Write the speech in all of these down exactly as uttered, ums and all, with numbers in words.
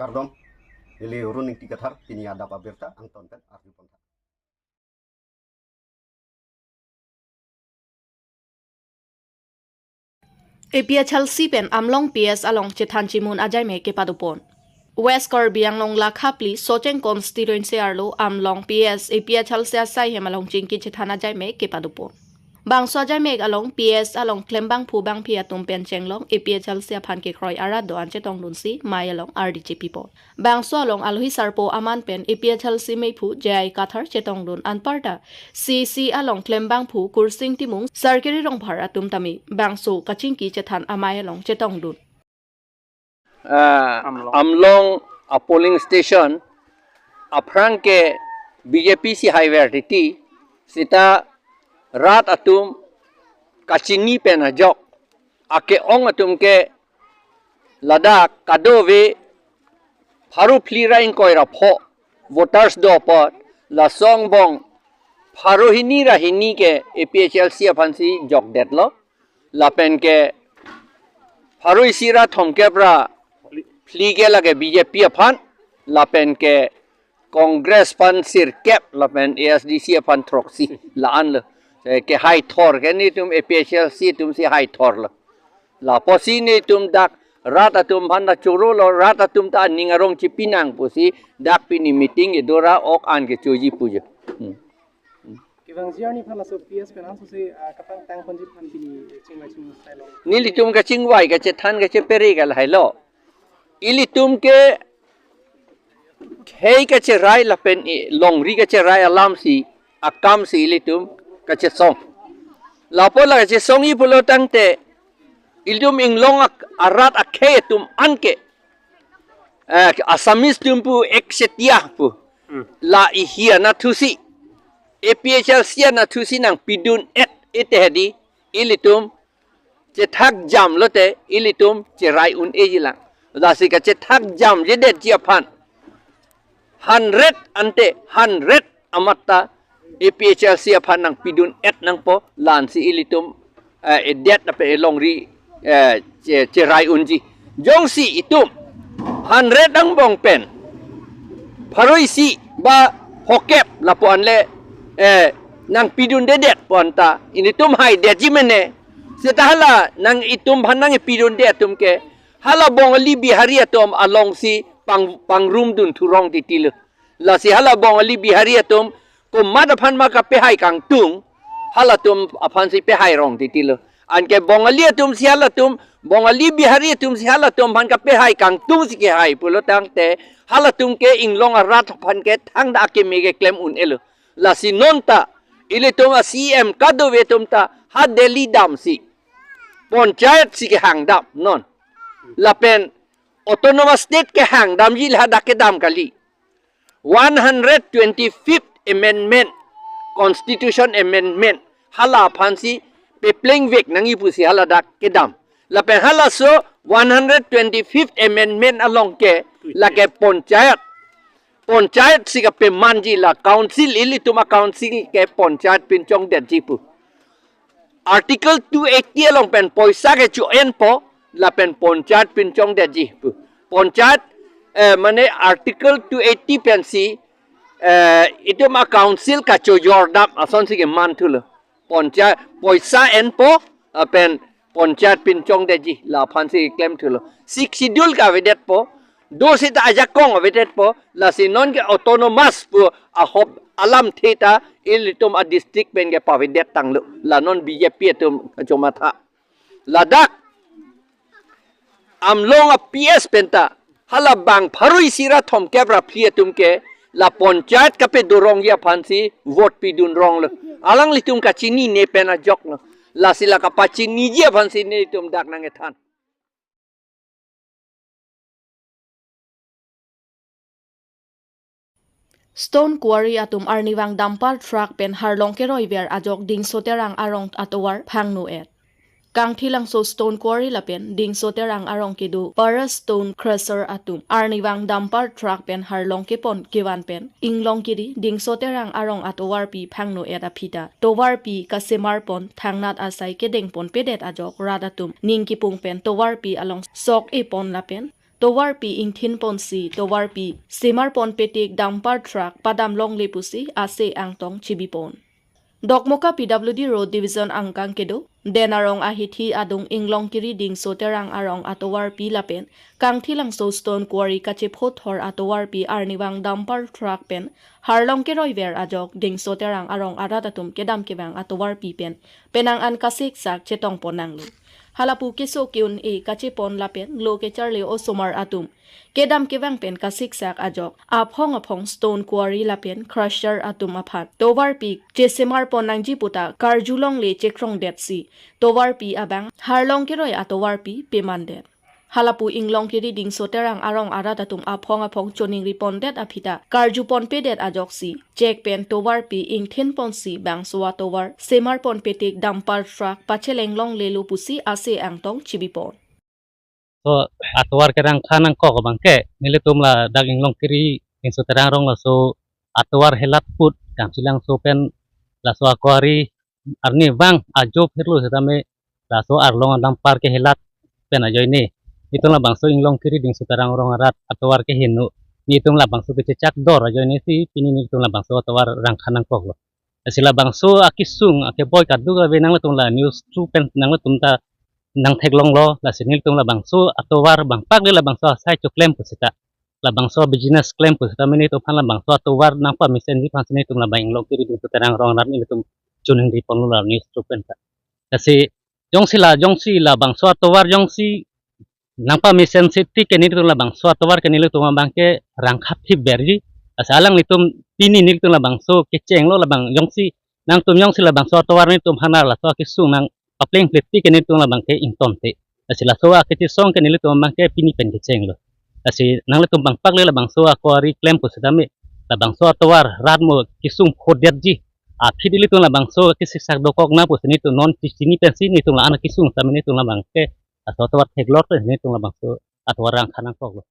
Kardom, neli Run Ingti Kathar, pini adap abirta angton pen arju pon tha. A P H L C pen Amlong P S along chethan chimun ajaimek kepadopon. West Karbi Anglong Lakhapli Socheng constituency arlo Amlong P S A P H L C asai hem along chingki chethan ajaimek kepadopon. Bangso ajaimek along P S along klembangphu bangphi atum pen chenglong A P H L C aphan kekroi arat do-an chetongdunsi mei along ardi chepipon. Bangso along alohi sarpo aman pen A P H L C meiphu J I Kathar chetongdun anparta C C along klembangphu Kursing Timung, Sarkiri Rongphar atum tame bangso kachingki chethan amei along chetongdun. Ah, Amlong. Amlong a polling station aphrang ke B J P si haiver titi sita rat atum kachini pen ajok ake-ong atum ke ladak kadokave pharo phli ra ingkoi ra pho voters do apot laso angbong pharo hini ra hini ke A P H L C aphansi jokdetlo. Lapen ke pharo isi ra thomkep ra phli ke lake B J P aphan, lapen ke Congress aphan sirkep, lapen A S D C aphan throksi la-an lo. Eh, kehai thor ke nelitum A P H L C atumsi hai thor lo. Lapusi nelitum dak rat atum aphan ta choro lo, rat atum ta aning arong chipi nang pusi dak pini meeting kedo ra ok an kechoji pu jo. Hmm. Kevangji arni aphan laso P S pen anso si, ah, kapangtang ponji aphan pini chingvai chingvai sai lo. Nelitum kachingvai kachethan kachepere ke lahai lo. Ilitum ke khei kacherai lapen i longri kacherai alamsi akamsi ilitum kachesong. Lapu la kachesongji pulo tangte ilitum inglong ak-, arat akhei atum anke, eh, Assamese atum pu ek setia pu. Hmm. La ihi anatthusi A P H L C anatthusi nangpidun-et ite hedi ilitum chethak jam lote ilitum cherai un-eji lang. Lasi kachethak jamjedetji aphan hundred ante hundred amat ta A P H L C aphan nangpidun-et nangpo, la-ansi ilitum, eh, edet lapen elongri, eh, che-, cherai unji. Jongsi itum hundred angbong pen pharo isi ba phokep lapu-an le, eh, nangpidundedet pu-an ta ilitum haidetji mene. Seta hala nang itum aphan nangpidunde atum ke hala Bongali Bihari atum alongsi pang-, pangrumdun thurong titi lo. Lasi hala Bongali Bihari atum komat aphan ma kapehai kangtung, halatum aphansi pehai rong titi lo. Anke Bongali atumsi halatum, Bongali Bihari atumsi halatum aphan kapehai kangtungsi kehai pulo tangte halatum ke inglong arat aphan ke thangta akeme keklem un-elo. Lasi non ta ilitum a C M kadokave atum ta ha Delhi damsi panchayat si kehang dam non. Lapen autonomous state kehang damji le hadak kedam kali. One hundred twenty-fifth amendment, constitution amendment, hala aphansi peplengvek nangji pusi hala dak kedam. Lapen halaso one hundred twenty-fifth amendment along ke lake panchayat, panchayat si kapemanji, la council, ilitum a council ke panchayat pinchongdetji pu. Article two eighty along pen poisa kecho-enpo lapen panchayat pinchongdetji pu. Panchayat, eh, mane Article two eighty pensi, eh, itum a council kachojordam asonsi keman thulo. Panchayat poisa enpo, lapen panchayat pinchongdetji la aphansi klemthulo. Sixth Schedule ke avedetpo, do seta ajakong avedetpo, lasi non ke autonomous pu ahop alamthe ta ilitum a district pen ke pavedet tanglo. La non B J P atum kachomatha. Ladak Amlong a P S pen ta hala bang pharo isi ra thomkep ra phli atum ke la panchayat kapedo rongji aphansi vote pidun ronglo. Alanglitum kachinine pen ajoklo. Lasi la kapachiniji aphansi nelitum dak nangkethan. Stone quarry atum arnivang dumper truck pen harlong keroiver ajok Dingso Terang arong atovar phangno-et. Kangthilangso stone quarry lapen Dingso Terang arong kedo Para Stone Crusher atum arnivang dumper truck pen harlong kepon kevan pen inglong kiri Dingso Terang arong atovarpi phangno-et aphi ta tovarpi kasemar pon thangnat asai kedeng ponpedet ajok rat atum ning kipung pen tovarpi along sok-e pon lapen tovarpi ingthin ponsi tovarpi semar pon petik dumper truck padam longle pusi ase angtong chibipon. Dokmoka P W D Road Division angkang kedo Den Arong ahithi adung Inglongkiri Dingso Terang arong atovarpi lapen Kangthilangso Stone Quarry kachephot thor atovarpi arnivang dumper truck pen harlong keroiver ajok Dingso Terang arong arat atum kedam kevang atovarpi pen penang an kasiksak chetongpon nanglo. Halapu keso ke-un-e kachepon lapen lo kecharli osomar atum kedam kevang pen kasiksak ajok aphong aphong stone quarry lapen crusher atum aphan tovarpi chesemar pon nangji puta karjulongle chekrongdetsi tovarpi abang harlong keroi atovarpi pemandet. Halapu Inglongkiri Dingso Terang arong arat atum aphong aphong choningri pondet aphi ta karju ponpedet ajoksi chek pen tovarpi ingthin ponsi bangso atovar semar pon petik dumper truck pacheleng longlelo pusi ase angtong chibipon. So, atovar kerangkha nangkok abangke, nelitum ladak Inglongkiri Dingso Terang arong laso atovar helat put, Kangthilangso pen laso a-quarry arnivang ajo phirlo setame laso arlong a-dumper kehelat pen ajoine. Nelitum labangso Inglongkiri Dingso Terang arong arat atovar keheno. Nelitum labangso kechechak dor ajoine si pini nelitum labangso atovar rangkha nangkoklo. Lasi labangso akesung akeboi kadokave nanglitum la news through pen nanglitum ta nangtheklonglo, lasi nelitum labangso atovar bangpak le labangso asai choklem pusita, labangso business klem pusita mene to phan labangso atovar nangpamesenji aphansi nelitum labang Inglongkiri Dingso Terang arong arat nelitum choningri ponlo la news through pen ta. Lasi jongsi la, jongsi labangso atovar jongsi nangpamesen seti ke nelitum labangso atovar ke nelitum abangke rangkha thip berji. Lasi alanglitum pini nelitum labangso kechenglo labang jongsi nangtum jongsi labangso atovar nelitum aphan laso akesung nangpapleng pleti ke nelitum labangke ingtonte. Lasi laso akechesong ke nelitum abangke pini pen kechenglo. Lasi nanglitum bangpak le labangso a-quarry klem pusitame labangso atovar rat mo kesung phodetji aphi nelitum labangso kesiksak dokok nang pusi nelitum non chini pensi nelitum la-an akesung tame nelitum labangke laso atovar theklor pen nelitum labangso atovar rangkha nangkoklo.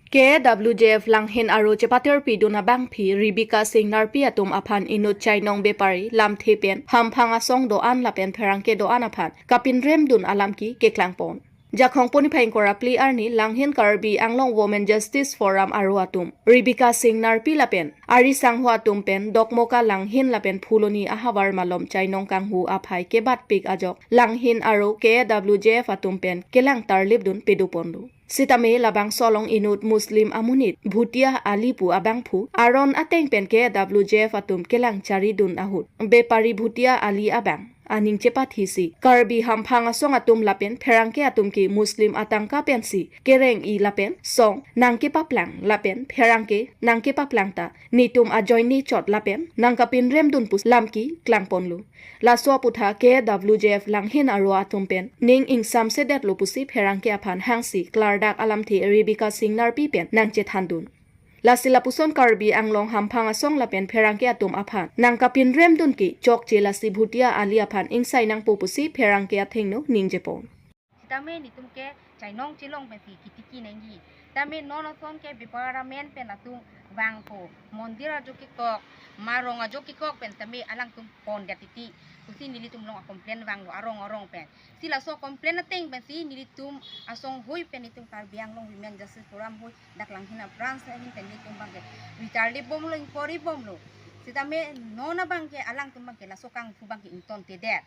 K W J F Langhin aro chepaterpidun abangpi Rebecca Singnarpi atum aphan inut chainong bepari lamthe pen hamphang asong do-an lapen pherangke do-an aphan kapinremdun alam ke keklangpon. Jakhong poni phai ingkoi ra phli arni Langhin Karbi Anglong Women Justice Forum aro atum Rebecca Singnarpi lapen ari sangho atum pen Dokmoka Langhin lapen Phuloni ahavar malom chainong kanghu aphai kebatpik ajok Langhin aro K W J F atum pen kelang tarlipdun pedoponlo. Sitame labangso along inut Muslim amonit Bhutia Ali pu abangphu aron ateng pen K W J F atum kelang charidun ahut bepari Bhutia Ali abang aning chepathisi Karbi hamphang asong atum lapen pherangke atum ke Muslim atangka pensi kereng-i lapen song nangkepaplang lapen pherangke nangkepaplang ta netum ajoine chot lapen nangkapinremdun pusi lam keklangponlo. Laso aputhak K W J F Langhin aro atum pen ning ingsamsedetlo pusi pherangke aphan hangsi klardak alamthe Rebecca Singnarpi pen nangchethandun. Lasi lapuson Karbi Anglong hamphang asong lapen pherangke atum aphan nangkapinremdun ke chokche lasi Bhutia Ali aphan ingsai nangpo pusi pherangke athengno ningjepon. Sitame netum ke chainong chelong pensi kitiki nangji. Tame non ason ke bepar amen pen latum vangpo. Mondir ajo kekok, marong ajo kekok pen tame alangtum pondet titi pusi nelitum along a-complain vanglo arong arong pen. Si laso complain ateng pensi nelitum asong hui pen netum Karbi Anglong Women Justice Forum hui dak Langhin a-branch ahin pen netum abangke ri tarlip bomlo, inquiry bomlo. Sitame non abangke alangtum abangke laso kanghu abangke ingtontedet.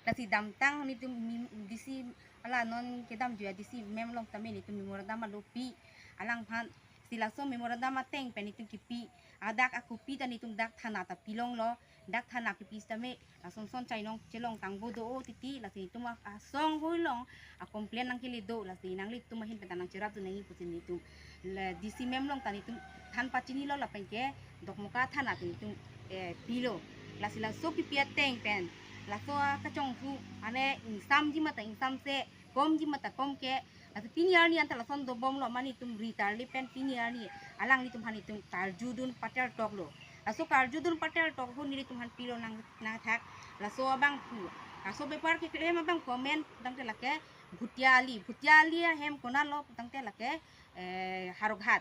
Lasi damtang netum mem-, D C ala non kedamji a-D C ma'am along tame netum memorandum alopi. Alangphan si laso memorandum ateng pen netum kipi. Adak akopi ta netum dak thana ta pilonglo. Dak thana kipi sitame lason son chainong chelong tangbo do-o titi, lasi netum a-, asong hui along a-complain nangkele do, lasi nanglitum ahin pen ta nangcherapdun nangji pusi netum le D C ma'am along ta netum than pachinilo lapen ke Dokmoka thana ta netum, eh, pilo. Lasi laso kipi ateng pen laso akachonghu ane ingsamji mata ingsamse, komji mata komke. Lasi pini arni anta lason dobomlo, mane netum ri tarlip pen pini arni alanglitum aphan netum karjudun patertoklo. Laso karjudun patertok ahut nelitum aphan pilo nang, nangthak. Laso abangphu, laso bepar keklem abangphu amen tangte lake Bhutia Ali. Bhutia Ali ahem konatlo tangte lake, eh, Howraghat.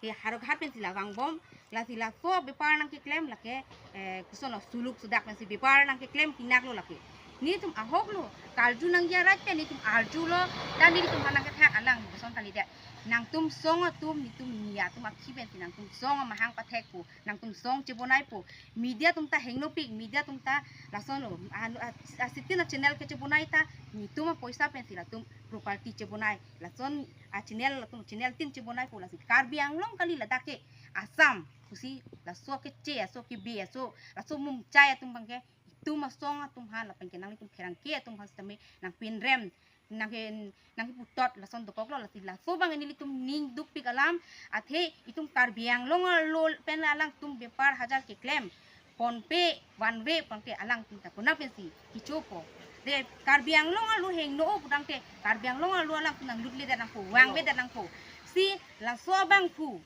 Ke Howraghat pensi la vangbom, lasi laso bepar nangkeklem lake, eh, koson lo, suluk sudak pensi bepar nangkeklem pinaklo lake. Nelitum ahok lo, karju nangji arat pen nelitum arjulo, ta nelitum aphan nangkethak alang, lason kalidet. Nangtum song atum, nelitum ni atum akhi pensi nangtum song amahang pathekpo, nangtum song chebonaipo. Media atum ta hengnopik, media atum ta lason lo, anu, a, a, sitin a channel kechebonai ta, nelitum apoisa pensi latum property chebonai. Lason a channel, latum channel tin chebonaipo, lasi Karbi Anglong kali, ladak ke Assam pusi, laso keche aso, kebe aso, laso mumchai atum abangke, itum asong atum aphan lapen ke nanglitum pherangke atum aphan sitame nangpinrem, nangke, nangkeputot lason dokoklo, lasi laso abang nelitum ning dukpik alam. Athe itum Karbi Anglong arlo pen alangtum bepar hajar keklem, PhonePe, OneWe, PhonePe alangtum ta konat pensi kechopo. De Karbi Anglong arlo hengno-o putangte, Karbi Anglong arlo alangtum nanglutledet nangpo, vangvedet nangpo. Si laso abangphu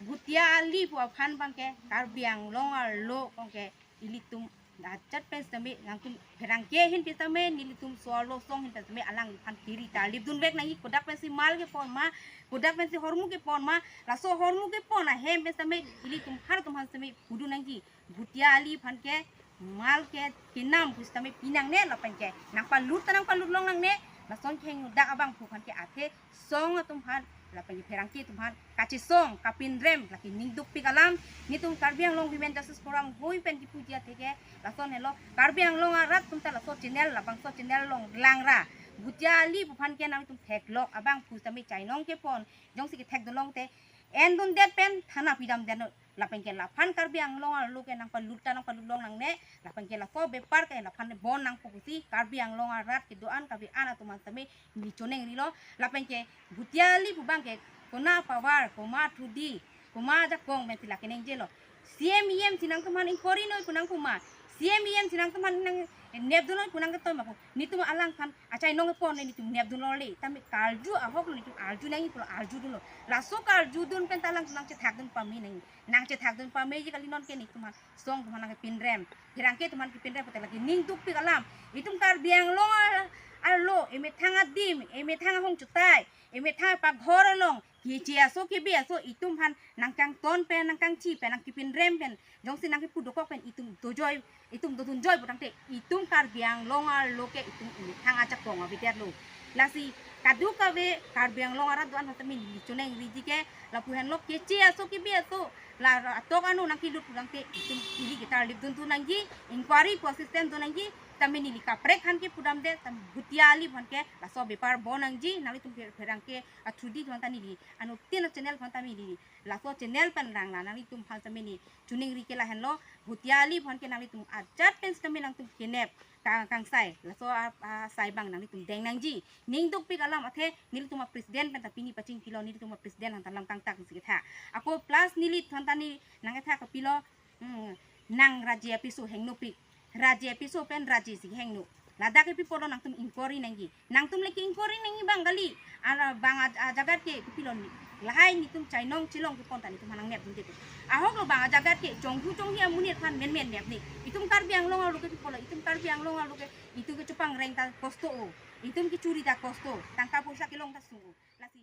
Bhutia Ali pu aphan abangke Karbi Anglong arlo abangke ilitum ajat pen sitame nangtum pherangke ahin pen sitame, nelitum so-arlo asong ahin pen sitame alangliphan kiri tarlip dunvek nangji, kodak pensi mal kepon ma, kodak pensi hormu kepon ma, laso hormu kepon ahem pen sitame ilitum har atum aphan sitame pudun nangji. Bhutia Ali aphan ke mal ke kenam pu sitame pinangne, lapen ke nangpalut ta nangpalut long nangne, lason keheng dak abangphu aphan ke athe song atum aphan lapen ke pherangke atum aphan kachesong kapinrem, lake ning dukpik alam. Nelitum Karbi Anglong Women Justice Forum ahoi pen kipuji atheke lason helo, Karbi Anglong arat atum ta laso channel, labangso channel along langra, Bhutia Ali pu aphan ke nangtum theklok, abangphu sitame chainong kepon, jongsi kethekdun longte endundet pen thana pidamdet non. Lapen ke laphan Karbi Anglong arlo ke nangpalut ta nangpalut long nangne, lapen ke laso bepar ke laphan bon nangpo pusi Karbi Anglong arat kedo-an Karbi an atum aphan sitame neli choningrilo. Lapen ke Bhutia Ali pu abangke kona power, komat athudi, komat ajakong pensi lake nengjelo. C M E M si nangtum aphan inquiry noi pu nangpu ma, C M E M si nangtum aphan nangnepdun noi pu nangketoi ma pu. Nelitum alangphan achainong kepon nelitum nepdunlo le, tame karju ahok lo, nelitum arju nangji pulo arjudunlo. Laso karjudun pen ta alangtum nangchethakdun pame nangji, nangchethakdun pameji kali. Non ke nelitum asong atum aphan nangkepinrem, pherangke atum aphan kepinrem pute lake ning dukpik alam. Itum Karbi Anglong ar-, arlo, emethang adim, emethang ahong chutai, emethang paghor along, keche aso kebe aso itum aphan nangkangton pen, nangkangchi pen, nangkepinrem pen, jongsi nangkepu dokok pen itum dojoi, itum dodunjoi putangte, itum Karbi Anglong arlo ke itum emethang ajakong avedetlo. Lasi kadokave Karbi Anglong arat do-an aphan sitame neli choningriji ke lapu henlo, keche aso kebe aso, la atok ano nangkelut putangte itum ili ketarlip dun tu nangji, inquiry pu system dun nangji. Tame neli kaprek aphan ke pudamde, tame Bhutia Ali aphan ke laso bepar bon nangji, nanglitum pher-, pherangke athudi atum aphan ta neli anuttin a channel aphan ta neli laso channel pen langla, nanglitum aphan sitame neli choningri ke lahenlo, Bhutia Ali aphan ke nanglitum ajat pen sitame nangtum kenep ka-, kangsai, laso a, asai abang nanglitum deng nangji. Ning dukpik alam. Athe nelitum a president pen ta pini pachingkilo, nelitum a president aphan ta lam tangtak si ketha. Ako plus neli aphan ta neli nangketha kapilo, hmm, nang raje apiso hengnopik. Raje apiso pen raje si hengno. Ladak ke pi apotlo nangtum inquiry nangji. Nangtum le ke-inquiry nangji abang kali. Ara bang a, ajagat ke kopilo ni. Lahai nelitum chainong chelong kepon ta nelitum aphan nangnepdunde. Ahok lo bang ajagat ke chonghu chonghi amonit aphan menmen nepne. Itum Karbi Anglong arlo ke pi apotlo, itum Karbi Anglong arlo ke itum ke chopangreng ta kosto-o. Itum kechuri ta kosto. Tangka poisa kelong ta sung-o. Lasi